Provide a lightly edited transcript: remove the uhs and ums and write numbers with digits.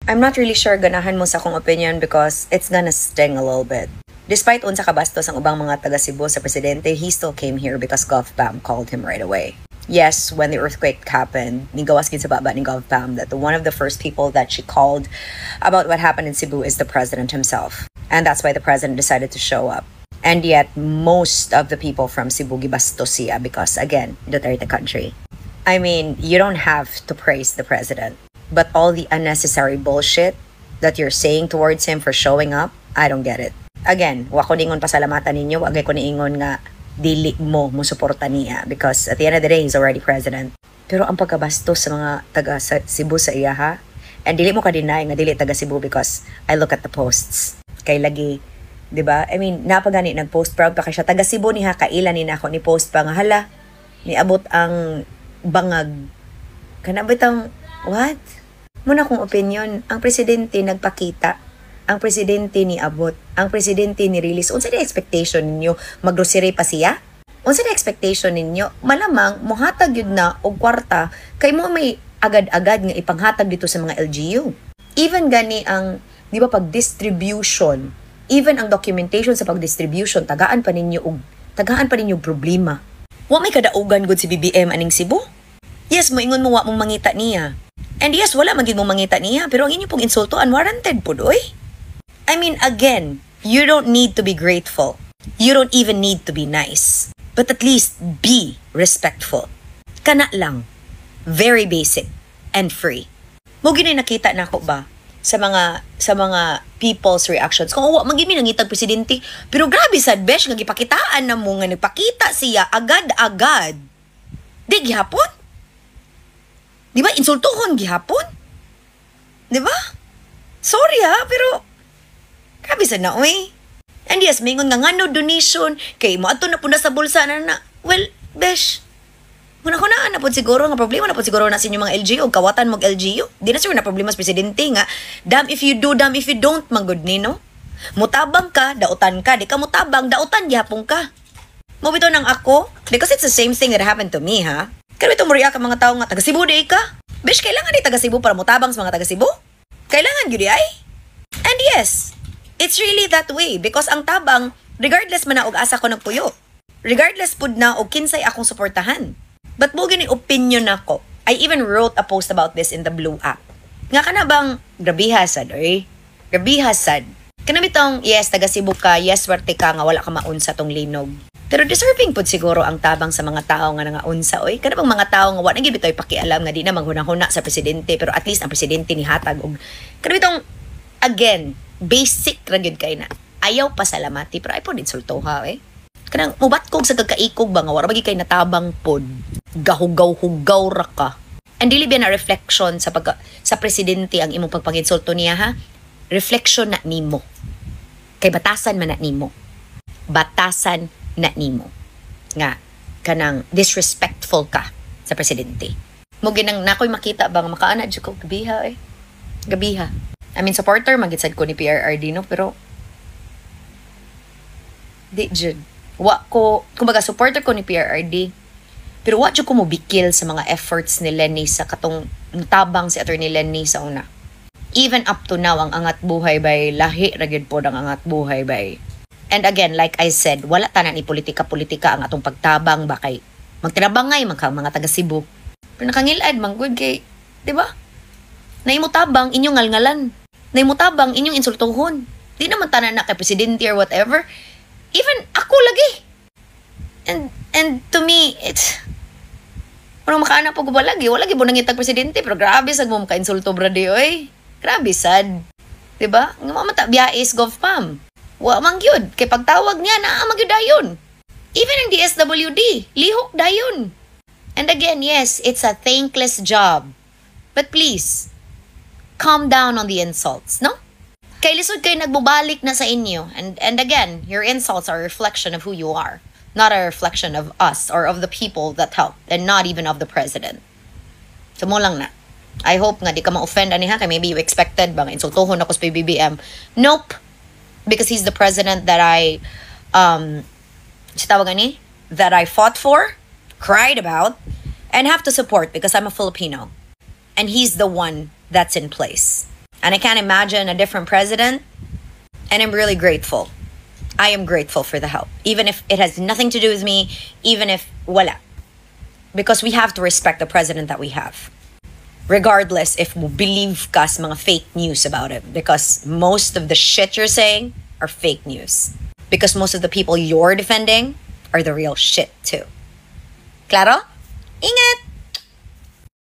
I'm not really sure ganahan mo sa akong opinion because it's gonna sting a little bit. Despite unsa kabastos ang ubang mga taga Cebu sa presidente, he still came here because Gov Pam called him right away. Yes, when the earthquake happened, nigawas gid sa baba ni Gov Pam that one of the first people that she called about what happened in Cebu is the president himself. And that's why the president decided to show up. And yet, most of the people from Cebu gibastos siya because, again, Duterte country. I mean, you don't have to praise the president, but all the unnecessary bullshit that you're saying towards him for showing up, I don't get it. Again, wa ko ningon pasalamatan ninyo, wa ko niingon nga dili mo musuporta niya because at the end of the day, he's already president. Pero ang pagkabastos sa mga taga sa Cebu sa iya ha, and dili mo ka-deny nga dili taga Cebu because I look at the posts. Kay lagi, 'di ba? I mean, naa pa gani nag-post, proud pa kay siya. Taga Cebu ni ha, kaila ni nako ni post pa nga hala, niabot ang bangag. Kana bitang what? Mao na akong opinion, ang presidente nagpakita. Ang presidente ni abot. Ang presidente ni release. Unsa di expectation ninyo? Maggrocery pa siya? Unsa di expectation ninyo? Malamang mohatag yun na og kwarta kay mo may agad-agad nga ipanghatag dito sa mga LGU. Even gani ang, di ba, pag distribution, even ang documentation sa pag-distribution, tagaan pa ninyo og problema. Wa may kadaugan gud si BBM aning Cebu. Yes, moingon mo wa mong mangita niya. And yes, wala man gid mo mangita niya, pero ang inyo pong insulto unwarranted pud oy. I mean, again, you don't need to be grateful. You don't even need to be nice. But at least be respectful. Kana lang. Very basic and free. Mao gyud nakita nako ba sa mga people's reactions. Kung wa man gyud mi nangitag presidente, pero grabe sad, besh, nga gipakitaan na mo nga nagpakita siya agad-agad. Di gihapon? Di ba insultuhon gihapon? Di ba? Sorry ha, pero grabe sad na oy. And yes, mingon nga ngano donation kay mo adto na pud na sa bulsa na na. Well, besh, muna ko na na pod siguro nga problema na pod siguro na sa inyong mga LGU, kawatan mog LGU. Di na siguro na problema sa presidente nga damn if you do, damn if you don't man gud ni, no? Mutabang ka, dautan ka, di ka mutabang, dautan gihapon ka. Mao bitaw nang ako because it's the same thing that happened to me ha. Kaya ito mo react ang mga tao nga taga Cebu di ka. Besh, kailangan di taga Cebu para mutabang sa mga taga Cebu? Kailangan gyud ay? And yes, it's really that way because ang tabang regardless man na og asa ko nagpuyo. Regardless pud na og kinsay akong suportahan. But mao gani opinion nako. I even wrote a post about this in the Blue app. Nga kana bang grabiha sad oy. Grabiha sad. Kana bitong yes, taga Cebu ka, yes, swerte ka nga wala ka maunsa tong linog. Pero deserving pud siguro ang tabang sa mga tao nga nangaunsa oy. Kana bang mga tao nga wa na gyud bitoy pakialam nga di na manghuna-huna sa presidente, pero at least ang presidente ni hatag og kana bitong, again, basic ra gyud kay na. Ayaw pasalamati pero ay pod insultoha eh. Kanang mubatkog sa kagkaikog ba nga wala kay natabang pod. Gahugaw-hugaw ra ka. And dili ba na reflection sa pag sa presidente ang imong pagpanginsulto niya ha? Reflection na nimo. Kay batasan man na nimo. Batasan na nimo. Nga kanang disrespectful ka sa presidente. Mao ginang nakoy makita ba nga makaana jud ko, gabiha eh. Gabiha. I mean, supporter man gid sad ko ni PRRD, no, pero di jud. Wa ko, kumbaga, supporter ko ni PRRD. Pero wa jud ko mobikil sa mga efforts ni Leni sa katong tabang si Attorney Leni sa una. Even up to now, ang Angat Buhay bay, lahi ra gyud pod ang Angat Buhay bay. And again, like I said, wala tanan ni politika-politika ang atong pagtabang ba kay magtinabangay man ka mga taga Cebu. Pero nakangilad man gud kay, di ba? Naimo tabang inyong ngalngalan. Naimo tabang inyong insultuhon. Di naman tanan na kay presidente or whatever. Even ako lagi. And to me, it's Parang makaana po ko ba lagi? Wala lagi mo nangitag presidente, pero grabe sad mo makainsulto, brady, oy. Grabe sad. 'Di ba? Nga mamata biyais Gov Pam. Wa man gyud kay pagtawag niya naa man gyud dayon. Even ang DSWD, lihok dayon. And again, yes, it's a thankless job. But please, calm down on the insults, no? Kay lisod kay nagbubalik na sa inyo. And again, your insults are a reflection of who you are, not a reflection of us or of the people that helped, and not even of the president. So mao lang na. I hope nga di ka ma-offend ani ha, kay maybe you expected ba nga insultuhon ako sa PBBM. Nope. Because he's the president that I si tawag ani that I fought for, cried about, and have to support because I'm a Filipino. And he's the one that's in place. And I can't imagine a different president. And I'm really grateful. I am grateful for the help. Even if it has nothing to do with me, even if wala. Because we have to respect the president that we have. Regardless if mo believe ka sa mga fake news about it. Because most of the shit you're saying are fake news. Because most of the people you're defending are the real shit too. Klaro? Ingat!